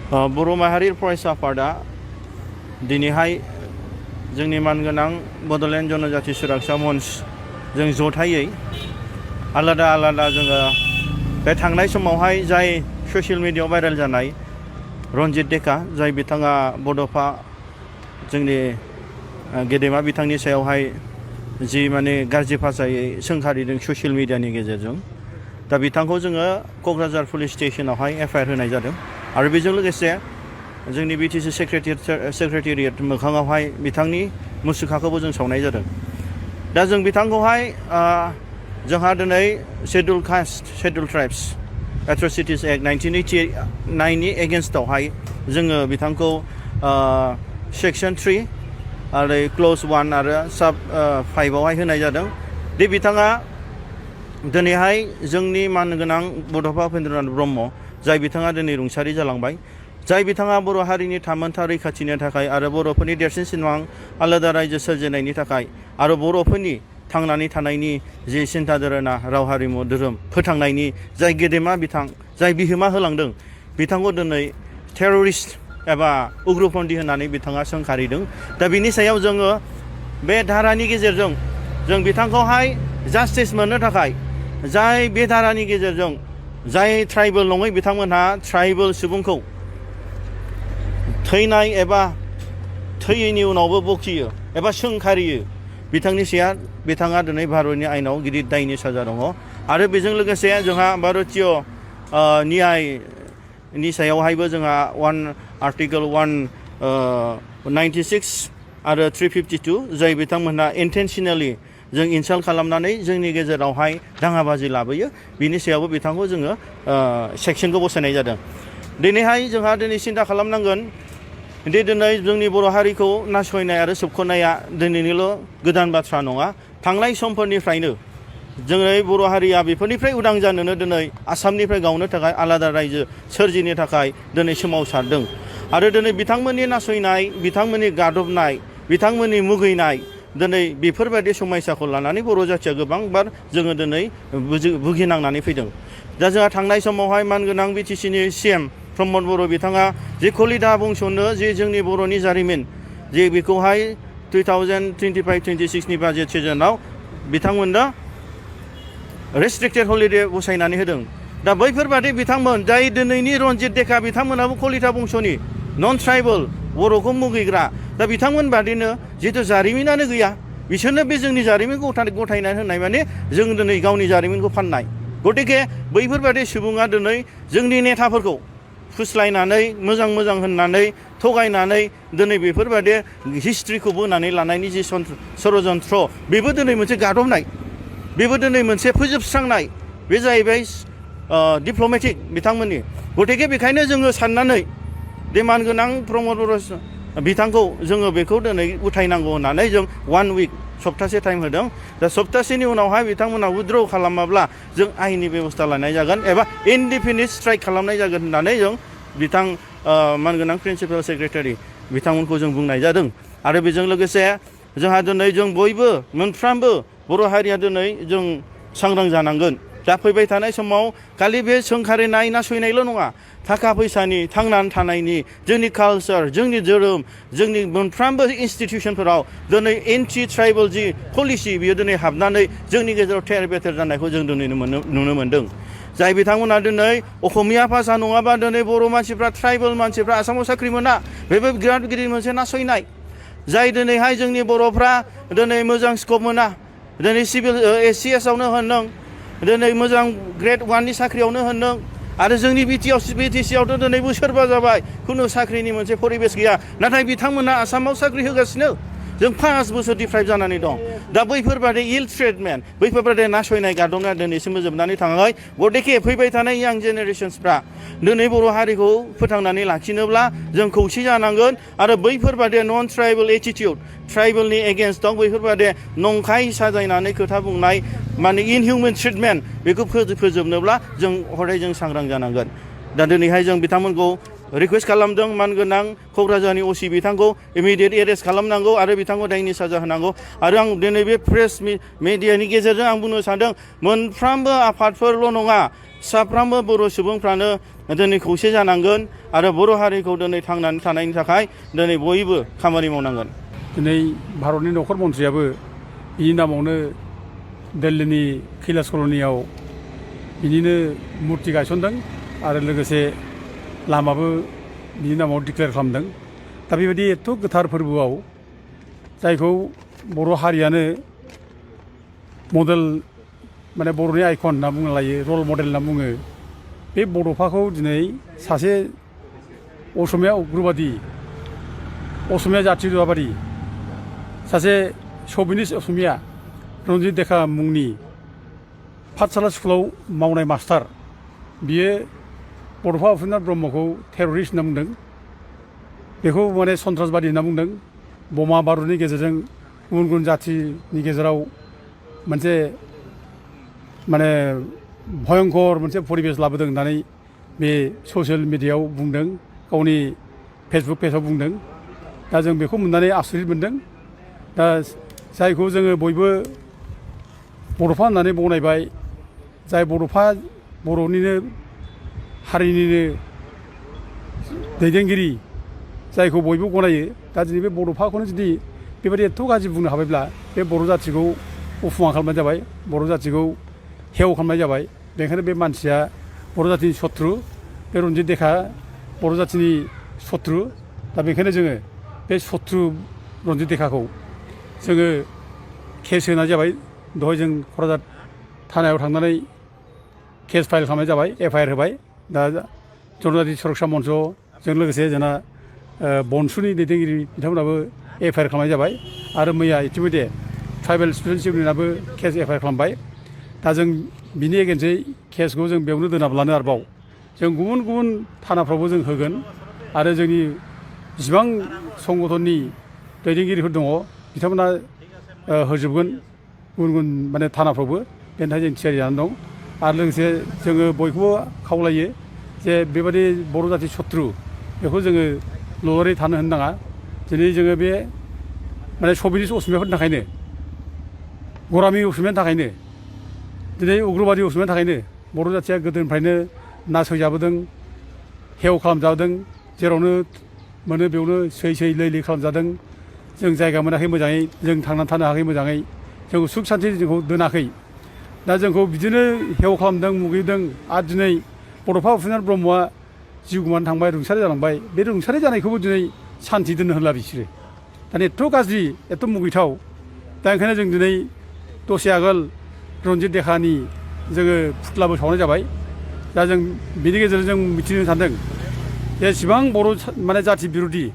बर' माहारि फरायसा आफादा दिनैहाय जोंनि मानगोनां बड'लेण्ड जनजाति सुरक्षा मन्च जों जथायै आलादा आलादा जोङो बे थांनाय समावहाय जाय ससियेल मिडियायाव भाइरेल जानाय रन्जित डेका जाय बिथाङा बड'फा जोंनि गेदेमा बिथांनि सायावहाय जि माने गाज्रि भाषायै सोंखारिदों ससियेल मिडियानि गेजेरजों दा बिथांखौ जोङो क'क्राझार पुलिस स्टेशनावहाय एफआइआर होनाय जादों आरो बेजों लोगोसे जोंनि बिटिसि सेक्रेटारियेट मोखाङावहाय बिथांनि मुसुखाखौबो जों सावनाय जादों दा जों बिथांखौहाय जोंहा दिनै schedule caste schedule tribes atrocities act 1989 नि एगेन्स्टआवहाय जोङो बिथांखौ सेक्सन 3 आरो क्ल'ज 1 आरो साब 5आवहाय होनाय जादों दि बिथाङा दिनैहाय जोंनि मानगोनां बड'फा उपेन्द्रनाथ ब्रह्म जाय बिथाङा दिनै रुंसारि जालांबाय जाय बिथाङा बर' हारिनि थामोनथा रैखाथिनि थाखाय आरो बर'फोरनि देरसिन सिमां आलादा रायजो सोरजिनायनि थाखाय आरो बर'फोरनि थांनानै थानायनि जि सिन्था धारना राव हारिमु धोरोम फोथांनायनि जाय गेदेमा बिथां जाय बिहोमा होलांदों बिथांखौ दिनै टेररिस्ट एबा उग्रपन्थी होननानै बिथाङा सोंखारिदों दा बिनि सायाव जोङो बे धारानि गेजेरजों जों बिथांखौहाय जास्टिस मोननो थाखाय जाय बे धारानि गेजेरजों जाय ट्राइबेल नङै बिथांमोनहा ट्राइबेल सुबुंखौ थैनाय एबा थैयैनि उनावबो बखियो एबा सोंखारियो बिथांनि साया बिथाङा दिनै भारतनि आयेनाव गिदिर दायनि साजा दङ आरो बेजों लोगोसे जोंहा भारतीय न्यायनि सायावहायबो जोंहा आर्टिकल 196 आरो 352 जाय बिथांमोनहा इन्टेन्सनेलि जों इनसाल्ट खालामनानै जोंनि गेजेरावहाय दाङाबाजि लाबोयो बिनि सायावबो बिथांखौ जोङो सेक्सनखौ बसायनाय जादों दिनैहाय जोंहा दिनै सिन्था खालामनांगोन दि दिनै जोंनि बर' हारिखौ नासयनाय आरो सोबख'नाया दिनैनिल' गोदान बाथ्रा नङा थांनाय समफोरनिफ्रायनो जोंनि बर' हारिया बेफोरनिफ्राय उदां जानोनो दिनै आसामनिफ्राय गावनो थाखाय आलादा रायजो सोरजिनो थाखाय दिनै सोमावसारदों आरो दिनै बिथांमोननि नासयनाय बिथांमोननि गादबनाय बिथांमोननि मुगैनाय दिनै बेफोरबायदि समयसाखौ लानानै बर' जाथिया गोबांबार जोङो दिनै भुगिनांनानै फैदों दा जोंहा थांनाय समावहाय मानगोनां बिटिसिनि CM प्रमद बर' बिथाङा जे कलिता बुंस'नो जे जोंनि बर'नि जारिमिन जे बेखौहाय 2025-26 नि बाजेट सिजनाव बिथांमोननो रेस्ट्रिक्टेड हलिडे बसायनानै होदों दा बैफोरबादि बिथांमोन जाय दिनैनि रन्जित डेका बिथांमोनाबो कलिता बंस'नि नन ट्राइबेल बर'खौ मुगैग्रा दा बिथांमोन बादिनो जिहेतु जारिमिनानो गैया बिसोरनो बे जोंनि जारिमिनखौ गथायनानै होनाय माने जों दिनै गावनि जारिमिनखौ फाननाय गतिके बैफोरबादि सुबुङा दिनै जोंनि नेताफोरखौ फुस्लायनानै मोजां होननानै थगायनानै दिनै बेफोरबादि हिस्ट्रिखौ बोनानै लानायनि जि षड़यन्त्र बेबो दिनै मोनसे गादबनाय बेबो दिनै मोनसे फोजोबस्रांनाय बे जाहैबाय डिप्ल'मेटिक बिथांमोननि गतिके बेखायनो जोङो साननानै बे मानगोनां प्रमद बर' बिथांखौ जोङो बेखौ दिनै उथायनांगौ होननानै जों 1 उइक सप्तासे टाइम होदों दा सप्तासेनि उनावहाय बिथांमोना उइथड्र खालामाब्ला जों आयेननि बेबस्था लानाय जागोन एबा इनडिफिनिट स्ट्राइक खालामनाय जागोन होननानै जों बिथां मानगोनां प्रिन्सिपाल सेक्रेटारि बिथांमोनखौ जों बुंनाय जादों आरो बेजों लोगोसे जोंहा दिनै जों बयबो मोनफ्रोमबो बर' हारिया दिनै जों सांग्रां जानांगोन दा फैबाय थानाय समाव खालि बे सोंखारिनाय नासयनायल' नङा थाखा फैसानि थांनानै थानायनि जोंनि कालचार जोंनि धोरोम जोंनि मोनफ्रोमबो इन्सटिटिउसनफोराव दिनै एन्टि ट्राइबेल जि पलिसि बियो दिनै हाबनानै जोंनि गेजेराव थेर बेथेर जानायखौ जों दिनै नुनो मोन्दों जाय बिथांमोना दिनै असमिया भाषा नङाबा दिनै बर' मानसिफ्रा ट्राइबेल मानसिफ्रा आसामाव साख्रि मोना बेबो बिराद गिदिर मोनसे नासयनाय जाय दिनैहाय जोंनि बर'फ्रा दिनै मोजां स्कप मोना दिनै सिभिल SCS आवनो होनदों दिनै मोजां ग्रेड 1 नि साख्रियावनो होनदों आरो जोंनि BTCआवथ' दिनै बोसोरबा जाबाय खुनु साख्रिनि मोनसे परिबेस गैया नाथाय बिथांमोना आसामाव साख्रि होगासिनो जों 5 बोसोर डिप्राइभ जानानै दं दा बैफोरबादि इल ट्रिटमेन्ट बैफोरबादि नासयनाय गादबनाया दिनैसिमबो जोबनानै थाङाखै गतिके फैबाय थानाय यां जेनेरेशन्सफ्रा दिनै बर' हारिखौ फोथांनानै लाखिनोब्ला जों खौसे जानांगोन आरो बैफोरबादि नन ट्राइबेल एटिटिउड ट्राइबेलनि एगेन्स्टआव बैफोरबादि नंखाय साजायनानै खोथा बुंनाय माने इनहिउमेन ट्रिटमेन्ट बेखौ फोजोबनोब्ला जों हदाय जों सांग्रां जानांगोन दा दिनैहाय जों बिथांमोनखौ रिक्वेस्ट खालामदों मानगोनां क'क्राझारनि OC बिथांखौ इमिडियेट एरेस्ट खालामनांगौ आरो बिथांखौ दायनि साजा होनांगौ आरो आं दिनै बे प्रेस मिडियानि गेजेरजों आं बुंनो सानदों मोनफ्रोमबो आफादफोरल' नङा साफ्रोमबो बर' सुबुंफ्रानो दिनै खौसे जानांगोन आरो बर' हारिखौ दिनै थांनानै थानायनि थाखाय दिनै बयबो खामानि मावनांगोन। दिनै भारतनि नखर मन्थ्रियाबो बिनि नामावनो दिल्लीनि कैलाश कल'नियाव बिनिनो मुर्ति गायसनदों आरो लोगोसे लामाबो बिनि नामाव डिक्लेयार खालामदों। दा बेबायदि एथ' गोथार फोरबोआव जायखौ बर' हारियानो मडेल माने बर'नि आइकन होनना बुंनो लायो, रल मडेल होनना बुङो, बे बड'फाखौ दिनै सासे असमिया उग्रबादि, असमिया जाथियताबादि, सासे शभिनिस्ट असमिया रन्जित देखा मुंनि पाठशाला स्कुलाव मावनाय मास्टार, बियो बड'फा उपेन्द्र ब्रह्मखौ टेररिस्ट होनना बुंदों, बेखौ माने सन्त्रासबादि होनना बुंदों। बमा बारुदनि गेजेरजों गुबुन गुबुन जाथिनि गेजेराव मोनसे माने भयंकर मोनसे परिबेस लाबोदों होननानै बे ससियेल मिडियायाव बुंदों, गावनि फेसबुक पेजाव बुंदों। दा जों बेखौ मोननानै आसरित मोनदों। दा जायखौ जोङो बयबो बड'फा होननानै बनायबाय, जाय बड'फा बर'निनो हारिनिनो दैदेनगिरि, जायखौ बयबो गनायो, दा दिनै बे बड'फाखौनो जुदि बेबायदि एथ' गाज्रि बुंनो हाबायब्ला बे बर' जाथिखौ अफुङा खालामनाय जाबाय, बर' जाथिखौ हेव खालामनाय जाबाय। बेनिखायनो बे मानसिया बर' जाथिनि सत्रु, बे रन्जित देखा बर' जाथिनि सत्रु। दा बेखायनो जोङो बे सत्रु रन्जित देखाखौ जोङो केस होनाय जाबाय। दहाय जों क'क्राझार थानायाव थांनानै केस फाइल खालामनाय जाबाय, एफआइआर होबाय। दा जनजाति सुरक्षा मन्चजों लोगोसे जोंना बनसुनि दैदेनगिरि बिथांमोनाबो एफआइआर खालामनाय जाबाय आरो मैया इतिमধ্যे ट्राइबेल स्टुडेन्टस इउनियनाबो केस एफआइआर खालामबाय। दा जों बिनि एगेन्सै केसखौ जों बेयावनो दोनाब्लानो आरोबाव जों गुबुन गुबुन थानाफ्रावबो जों होगोन आरो जोंनि जिसिबां संगठननि दैदेनगिरिफोर दङ बिथांमोना होजोबगोन गुबुन गुबुन माने थानाफ्रावबो। बेनि थाखाय जों थियारि जानानै दं आरो लोगोसे जोङो बयखौबो खावलायो जे बेबादि बर' जाथि सत्रु बेखौ जोङो ल'रै थानो होनो नाङा। दिनै जोङो बे माने शभिनिस्ट असमियाफोरनि थाखायनो, गरामि असमियानि थाखायनो, दिनै उग्रबादि असमियानि थाखायनो बर' जाथिया गोदोनिफ्रायनो नासयजाबोदों, हेव खालामजादों, जेरावनो मोनो बेयावनो सै सै लै लै खालामजादों। जों जायगा मोनाखै मोजाङै, जों थांनानै थानो हायाखै मोजाङै, जोंखौ सुख सान्थि जोंखौ दोनाखै। दा जोंखौ बिदिनो हेव खालामदों, मुगैदों। आरो दिनै बड'फा उपेन्द्र ब्रह्मआ जिउ गोमानानै थांबाय, रुंसारि जालांबाय। बे रुंसारि जानायखौबो दिनै सान्थि दोननो होला बिसोरो। दा एथ' गाज्रि, एथ' मुगैथाव। दा ओंखायनो जों दिनै दसे आगोल रन्जित देखानि जोङो फुथ्लाबो सावनाय जाबाय। दा जों बिनि गेजेरजों जों मिथिनो सानदों जेसेबां बर' माने जाथि बिर'धि,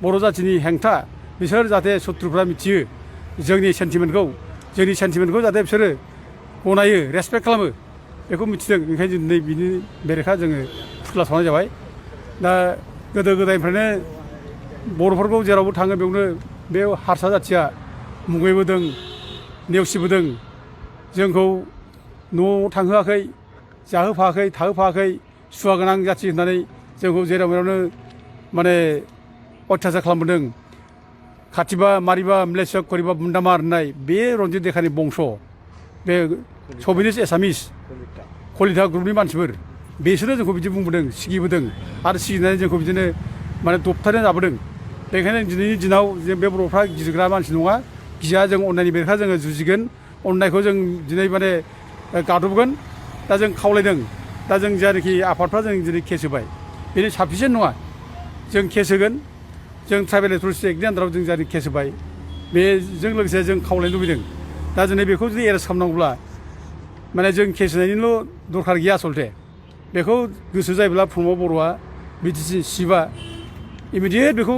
बर' जाथिनि हेंथा, बिसोर जाहाथे सत्रुफ्रा मिथियो जोंनि सेन्टिमेन्टखौ जाहाथे बिसोरो गनायो, रेसपेक्ट खालामो, बेखौ मिथिदों। ओंखायनो जों दिनै बिनि बेरेखा जोङो फुथ्ला सावनाय जाबाय। दा गोदो गोदायनिफ्रायनो बर'फोरखौ जेरावबो थाङो बेयावनो बे हारसा जाथिया मुगैबोदों, नेवसिबोदों। जोंखौ न'आव थांहोआखै, जाहोफायाखै, थाहोफायाखै, सुवा गोनां जाथि होननानै जोंखौ जेराव मेरावनो माने अयथासार खालामबोदों। खाथिबा मारिबा म्लेच्छक करिबा बुन्दामार होननाय बे रन्जित देखानि बंस', बे शभिनिस्ट एसामिस कलिता ग्रुपनि मानसिफोर, बिसोरो जोंखौ बिदि बुंबोदों, सिगिबोदों आरो सिगिनानै जोंखौ बिदिनो माने दबथायना जाबोदों। बेखायनो दिनैनि दिनाव जों बे बर'फ्रा गिग्रा मानसि नङा, गिया। जों अननायनि बेरेखा जोङो जुजिगोन, अननायखौ जों दिनै माने गादबगोन। दा जों खावलायदों, दा जों जायनाखि आफादफ्रा जों दिनै केस होबाय, बेनो साफिसियेन्ट नङा। जों केस होगोन, जों ट्राइबेल एथ'रिटि एक्टनि आन्दाराव जों जायनाखि केस होबाय, बेजों लोगोसे जों खावलायनो लुबैदों। दा दिनै बेखौ जुदि एरेस्ट खालामनांगौब्ला माने जों केस होनायनिल' दरखार गैया आसलथे। बेखौ गोसो जायोब्ला प्रमद बर'आ बिटिसि सिफआ इमिडियेट बेखौ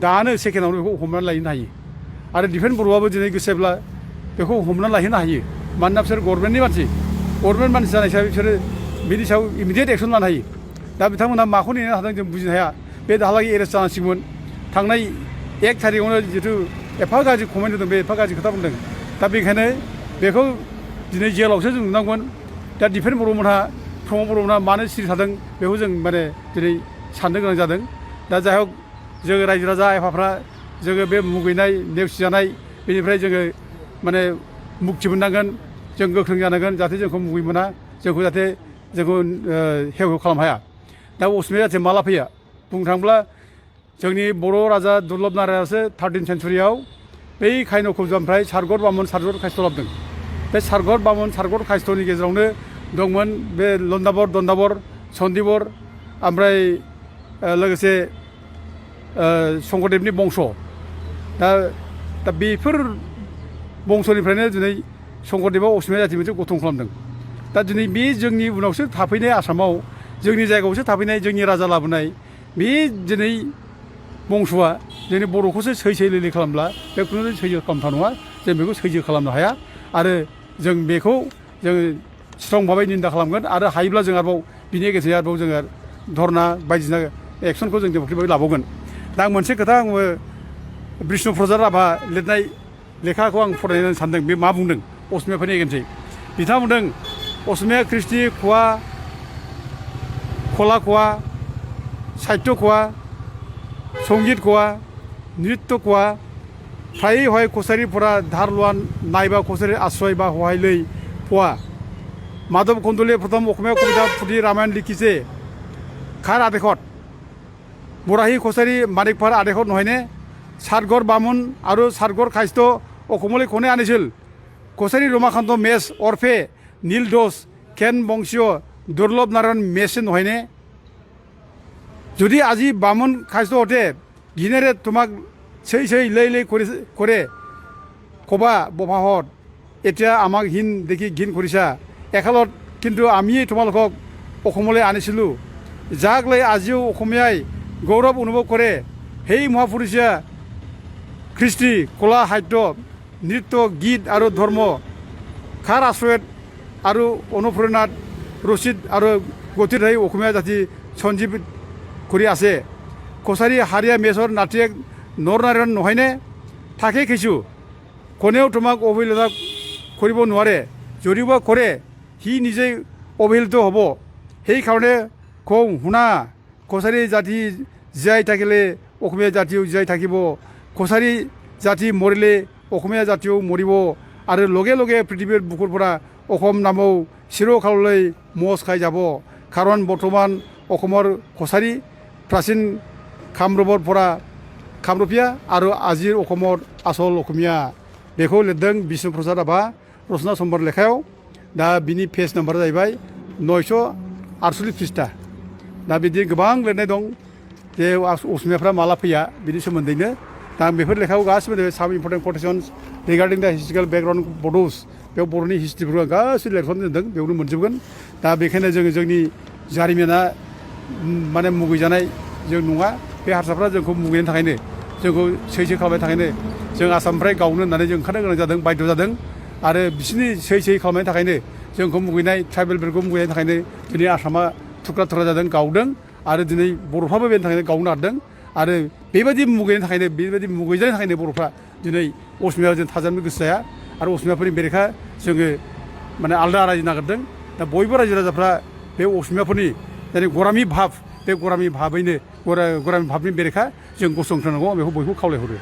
दानो सेकेन्डआवनो बेखौ हमनानै लायनो हायो। आरो दिफेन बर'आबो दिनै गोसोब्ला बेखौ हमनानै लायहोनो हायो। मानोना बिसोर गभर्नमेन्टनि मानसि, गभर्नमेन्ट मानसि जानाय हिसाबै बिसोरो बिनि सायाव इमिडियेट एक्सन लानो हायो। दा बिथांमोनहा माखौ नेनो हादों जों बुजिनो हाया। बे दाहालागै एरेस्ट जानांसिगौमोन। थांनाय 1 थारिखआवनो जिथु एफा गाज्रि कमेन्ट होदों, बे एफा गाज्रि खोथा बुंदों। दा बेखायनो बेखौ दिनै जेलावसो जों नुनांगौमोन। दा दिफेन बर'मोनहा, प्रमद बर'मोनहा मानो सिरि थादों बेखौ जों माने दिनै साननो गोनां जादों। दा जाय हक जोङो रायजो राजा आफाफ्रा जोङो बे मुगैनाय, नेवसिजानाय, बेनिफ्राय जोङो माने मुक्ति मोननांगोन। जों गोख्रों जानांगोन जाहाथे जोंखौ मुगै मोना, जोंखौ जाहाथे जोंखौ हेव हेव खालामनो हाया। दा असमिया जाथिया माला फैया बुंनो थाङोब्ला जोंनि बर' राजा दुर्लभ नारायणआसो 13 सेन्सुरियाव बै खायन'खौ ओमफ्राय सारगत बामन सारगत खायस्थ' लाबोदों बे सारगत बामन सारगत खायस्थ'नि गेजेरावनो दंमोन बे लन्दाबर दन्दाबर सन्दिबर ओमफ्राय लोगोसे शंकरदेबनि बंश दा बेफोर बंशनिफ्रायनो दिनै शंकरदेबा असमिया जाथि मोनसे गठन खालामदों दा दिनै बे जोंनि उनावसो थाफैनाय आसामाव जोंनि जायगायावसो थाफैनाय जोंनि राजा लाबोनाय बे दिनै बंशआ जोंनि बर'खौसो सैसै लैलै खालामब्ला बे खुनु सैजो खालामथाव नङा जों बेखौ सैजो खालामनो हाया आरो जों बेखौ जों स्ट्रंभाबै निन्दा खालामगोन आरो हायोब्ला जों आरोबाव बिनि गेजेरजों आरोबाव जोङो धरना बायदिसिना एक्सनखौ जों डेम'क्रेटिकभाबै लाबावगोन दा आं मोनसे खोथा आङो बिष्णु प्रसाद राभा लिरनाय लेखाखौ आं फरायनो सानदों बे मा बुंदों असमियाफोरनि एगेन्सै बिथाङा बुंदों असमिया कृष्टि ख'वा खला ख'वा साहित्य ख'वा संगीत ख'वा नृत्य ख'वा फ्राय हय कछारीफोरा धार लोवान नायबा कछारी आश्रय बा हहाय लै फवा माधव कन्दले प्रथम अखमिया कविता पुथि रामायण लिखिছে खार आदेशत बराही कछारी मानिकफार आदेशत নহয়নে सारगर बामुन आरो सारगर खायस्थ अखमले खने आनिছিল कछारी रमाकान्त मेस अरफे नील दोष केन बंशीय दुर्लभ नारायण मेस নহয়নে যদি আজি বামুণ খাইস্ত হতে ঘিনেৰে তোমাক সেই সেই लै लै কৰে কবা বভাহত এতিয়া আমাক হিন দেখি ঘিন কৰিছা একালত কিন্তু আমি তোমালোকক অসমলৈ আনিছিলোঁ যাক লৈ আজিও অসমীয়াই গৌৰৱ অনুভৱ কৰে সেই মহাপুৰুষীয়া কৃষ্টি কলা সাহিত্য নৃত্য গীত আৰু ধৰ্ম খাৰ আশ্ৰয়ত আৰু অনুপ্ৰেৰণাত ৰচিত আৰু গতিত হৈ অসমীয়া জাতি সঞ্জীৱিত কৰি আছে কছাৰী হাৰিয়া মেচৰ নাতিয়েক নৰনাৰায়ণ নহয়নে থাকে কিছু কোনেও তোমাক অৱহেলা কৰিব নোৱাৰে যদিওবা কৰে সি নিজেই অৱহেলিত হ'ব সেইকাৰণে কওঁ শুনা কছাৰী জাতি জীয়াই থাকিলে অসমীয়া জাতিও জীয়াই থাকিব কছাৰী জাতি মৰিলে অসমীয়া জাতিও মৰিব আৰু লগে লগে পৃথিৱীৰ বুকুৰ পৰা অসম নামও চিৰকাললৈ মচ খাই যাব কাৰণ বৰ্তমান অসমৰ কছাৰী প্ৰাচীন কামৰূপৰ পৰা কামৰূপীয়া আৰু আজিৰ অসমৰ আচল অসমীয়া बेखौ लिरदों बिष्णु प्रसाद राभा रचना सम्बर लेखायाव दा बिनि पेज नाम्बारा जाहैबाय 948 पृष्ठा दा बिदि गोबां लिरनाय दं जे असमियाफ्रा माला फैया बिनि सोमोन्दैनो दा आं बेफोर लेखायाव गासिबो साम इम्पर्टेन्ट quotations रिगार्डिं दा हिस्टरिकेल बेकग्राउन्ड बड'स बेयाव बर'नि हिस्ट्रिफोरखौ आं गासिबो लिरख'नानै दोनदों बेयावनो मोनजोबगोन दा बेखायनो जोङो जोंनि जारिमिना माने मुगैजानाय जों नङा बे हारसाफ्रा जोंखौ मुगैनायनि थाखायनो जोंखौ सैसो खालामनायनि थाखायनो जों आसामनिफ्राय गावनो होननानै जों ओंखारनो गोनां जादों बाध्य जादों आरो बिसोरनि सैसो खालामनायनि थाखायनो जोंखौ मुगैनाय ट्राइबेलफोरखौ मुगैनायनि थाखायनो दिनै आसामा थुख्रा थुख्रा जादों गावदों आरो दिनै बर'फ्राबो बेनि थाखायनो गावनो हादों आरो बेबायदि मुगैनायनि थाखायनो बेबायदि मुगैजानायनि थाखायनो बर'फ्रा दिनै असमियाजों जों थाजानो गोसो जाया आरो असमियाफोरनि बेरेखा जोङो माने आलदा रायजो नागिरदों दा बयबो रायजो राजाफ्रा बे असमियाफोरनि जाय गरामि भाब बे गरामि भाबैनो गरामि भाबनि बेरेखा जों गसंथारनांगौ बेखौ बयबो खावलायहरो